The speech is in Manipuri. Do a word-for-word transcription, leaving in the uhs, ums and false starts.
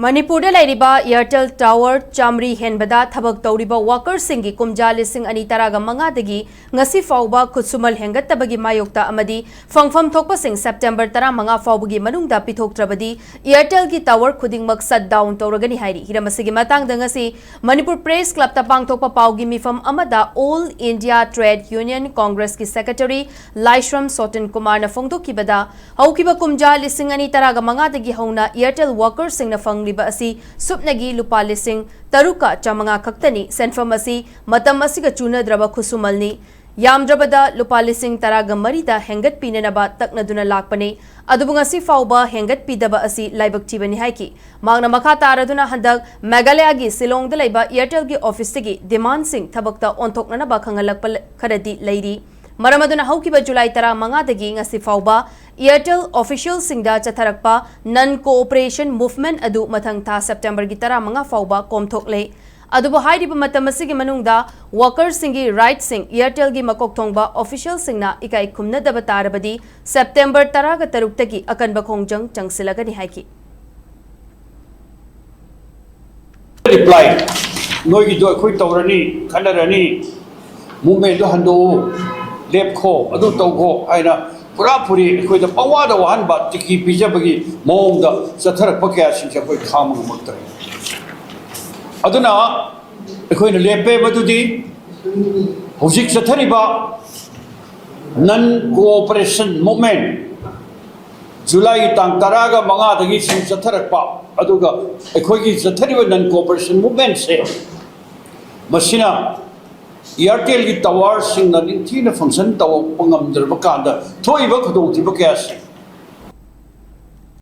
ꯃꯅꯤꯄꯨꯔꯗ ꯂꯩꯔꯤꯕ Airtel tower ꯆꯥꯃꯔꯤ ꯍꯦꯟꯕꯗ ꯊꯕꯛ ꯇꯧꯔꯤꯕ workerꯁꯤꯡꯒꯤ ꯀꯨꯝꯖꯥ ꯂꯤꯁꯤꯡ ꯑꯅꯤ ꯇꯔꯥꯒ ꯃꯉꯥꯗꯒꯤ ꯉꯁꯤ ꯐꯥꯎꯕ ꯈꯨꯠꯁꯨꯃꯜ ꯍꯦꯟꯒꯠꯇꯕꯒꯤ ꯃꯥꯌꯣꯛꯇ ꯑꯃꯗꯤ ꯐꯪꯐꯝ ꯊꯣꯛꯄꯁꯤꯡ September ꯇꯔꯥꯃꯉꯥ ꯐꯥꯎꯕꯒꯤ ꯃꯅꯨꯡꯗ ꯄꯤꯊꯣꯛꯇ꯭ꯔꯕꯗꯤ Airtelꯒꯤ tower ꯈꯨꯗꯤꯡꯃꯛ shut down ꯇꯧꯔꯒꯅꯤ ꯍꯥꯏꯔꯤ꯫ ꯍꯤꯔꯝ ꯑꯁꯤꯒꯤ ꯃꯇꯥꯡꯗ ꯉꯁꯤ ꯃꯅꯤꯄꯨꯔ Press Clubꯇ ꯄꯥꯡꯊꯣꯛꯄ ꯄꯥꯎꯒꯤ ꯃꯤꯐꯝ ꯑꯃꯗ All India Trade Union Congressꯀꯤ Secretary ꯂꯥꯏꯁ꯭ꯔꯝ ꯁꯣꯇꯟ ꯀꯨꯃꯥꯔꯅ ꯐꯣꯡꯗꯣꯛꯈꯤꯕꯗ, ꯍꯧꯈꯤꯕ ꯀꯨꯝꯖꯥ ꯂꯤꯁꯤꯡ ꯑꯅꯤ ꯇꯔꯥꯒ ꯃꯉꯥꯗꯒꯤ ꯍꯧꯅ Airtel workerꯁꯤꯡꯅ ꯐꯪꯂꯤꯕ ꯑꯁꯤ ꯁꯨꯞꯅꯒꯤ ꯂꯨꯄꯥ ꯂꯤꯁꯤꯡ ꯇꯔꯨꯛꯀ ꯆꯥꯃꯉꯥ ꯈꯛꯇꯅꯤ꯫ ꯁꯦꯟꯐꯝ ꯑꯁꯤ ꯃꯇꯝ ꯑꯁꯤꯒ ꯆꯨꯅꯗ꯭ꯔꯕ ꯈꯨꯠꯁꯨꯃꯜꯅꯤ꯫ ꯌꯥꯝꯗ꯭ꯔꯕꯗ ꯂꯨꯄꯥ ꯂꯤꯁꯤꯡ ꯇꯔꯥꯒ ꯃꯔꯤꯗ ꯍꯦꯟꯒꯠꯄꯤꯅꯅꯕ ꯇꯛꯅꯗꯨꯅ ꯂꯥꯛꯄꯅꯤ꯫ ꯑꯗꯨꯕꯨ ꯉꯁꯤ ꯐꯥꯎꯕ ꯍꯦꯟꯒꯠꯄꯤꯗꯕ ꯑꯁꯤ ꯂꯥꯏꯕꯛ ꯊꯤꯕꯅꯤ ꯍꯥꯏꯈꯤ꯫ ꯃꯍꯥꯛꯅ ꯃꯈꯥ ꯇꯥꯔꯗꯨꯅ ꯍꯟꯗꯛ ꯃꯦꯘꯥꯂꯌꯥꯒꯤ ꯁꯤꯂꯣꯡꯗ ꯂꯩꯕ Airtelꯒꯤ officeꯇꯒꯤ demandꯁꯤꯡ ꯊꯕꯛꯇ ꯑꯣꯟꯊꯣꯛꯅꯅꯕ ꯈꯪꯍꯜꯂꯛꯄ ꯈꯔꯗꯤ ꯂꯩꯔꯤ꯫ ꯃꯔꯝ ꯑꯗꯨꯅ ꯍꯧꯈꯤꯕ July ꯇꯔꯥꯃꯉꯥꯗꯒꯤ ꯉꯁꯤ ꯐꯥꯎꯕ Airtel officialꯁꯤꯡꯗ ꯆꯠꯊꯔꯛꯄ non cooperation movement ꯑꯗꯨ ꯃꯊꯪ ꯊꯥ Septemberꯒꯤ ꯇꯔꯥꯃꯉꯥ ꯐꯥꯎꯕ ꯀꯣꯝꯊꯣꯛꯂꯦ꯫ ꯑꯗꯨꯕꯨ ꯍꯥꯏꯔꯤꯕ ꯃꯇꯝ ꯑꯁꯤꯒꯤ ꯃꯅꯨꯡꯗ workerꯁꯤꯡꯒꯤ rightꯁꯤꯡ Airtelꯒꯤ ꯃꯀꯣꯛ ꯊꯣꯡꯕ officialꯁꯤꯡꯅ ꯏꯀꯥꯏ ꯈꯨꯝꯅꯗꯕ ꯇꯥꯔꯕꯗꯤ September ꯇꯔꯥꯒ ꯇꯔꯨꯛꯇꯒꯤ ꯑꯀꯟꯕ ꯈꯣꯡꯖꯪ ꯆꯪꯁꯤꯜꯂꯒꯅꯤ ꯍꯥꯏꯈꯤ꯫ Reply, ꯅꯣꯏꯒꯤꯗꯣ ꯑꯩꯈꯣꯏ ꯇꯧꯔꯅꯤ, ꯈꯟꯅꯔꯅꯤ, movementꯗꯣ ꯍꯟꯗꯣꯛꯎ, ꯂꯦꯞꯈꯣ, ꯑꯗꯨ ꯇꯧꯈꯣ ꯍꯥꯏꯅ ꯄꯨꯔꯥ ꯄꯨꯔꯤ ꯑꯩꯈꯣꯏꯗ ꯄꯪꯋꯥꯗ ꯋꯥꯍꯟꯕ, ꯇꯤꯀꯤ ꯄꯤꯖꯕꯒꯤ ꯃꯑꯣꯡꯗ ꯆꯠꯊꯔꯛꯄ ꯀꯌꯥꯁꯤꯡꯁꯦ ꯑꯩꯈꯣꯏ ꯈꯥꯡꯕ ꯉꯝꯃꯛꯇ꯭ꯔꯦ꯫ ꯑꯗꯨꯅ ꯑꯩꯈꯣꯏꯅ ꯂꯦꯞꯄꯦ ꯃꯗꯨꯗꯤ ꯍꯧꯖꯤꯛ ꯆꯠꯊꯔꯤꯕ non cooperation movement, Julyꯒꯤ ꯇꯥꯡ ꯇꯔꯥꯒ ꯃꯉꯥꯗꯒꯤ ꯁꯨꯝ ꯆꯠꯊꯔꯛꯄ, ꯑꯗꯨꯒ ꯑꯩꯈꯣꯏꯒꯤ ꯆꯠꯊꯔꯤꯕ non cooperation movementꯁꯦ, ꯃꯁꯤꯅ Airtelꯒꯤ towerꯁꯤꯡꯅ ꯅꯤꯡꯊꯤꯅ function ꯇꯧꯔꯛꯄ ꯉꯝꯗ꯭ꯔꯕ ꯀꯥꯟꯗ ꯊꯣꯛꯏꯕ ꯈꯨꯗꯣꯡꯊꯤꯕ ꯀꯌꯥꯁꯦ